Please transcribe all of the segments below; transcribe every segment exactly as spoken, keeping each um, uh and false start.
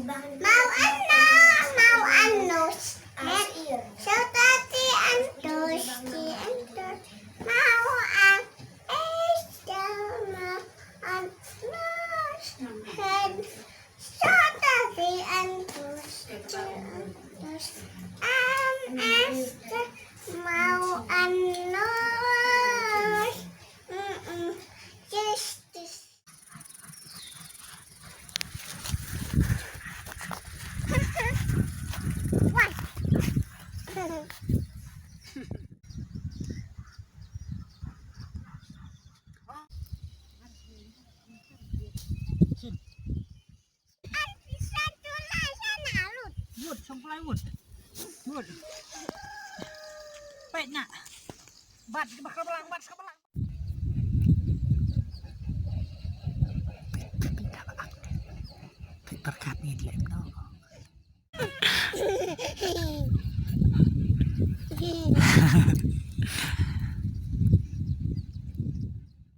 Mau an nos, mau an nos. Sota ti an dos, ti an dos. Mau an es, mau an nos. Hen. Sota ti an dos, ti an dos. An es, mau an nos. Mm-mm. Yes, yes. Wut, song plywood. Wut. Peit na. Bat, bat ka balang, bat ka balang. Peit na ba ak. Peit perkat ni dlem no.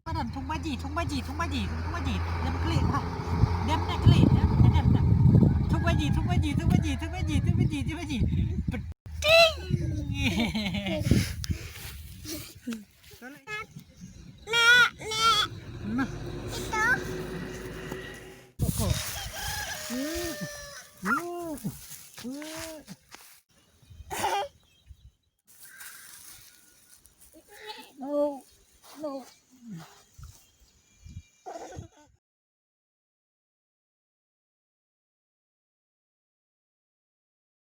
Padan, thung baji, thung baji, thung baji, thung baji. Dem klik ha. Dem na klik, dem, dem, dem. Thung baji, thung baji, thung baji, thung baji, thung baji, thung baji. Peting.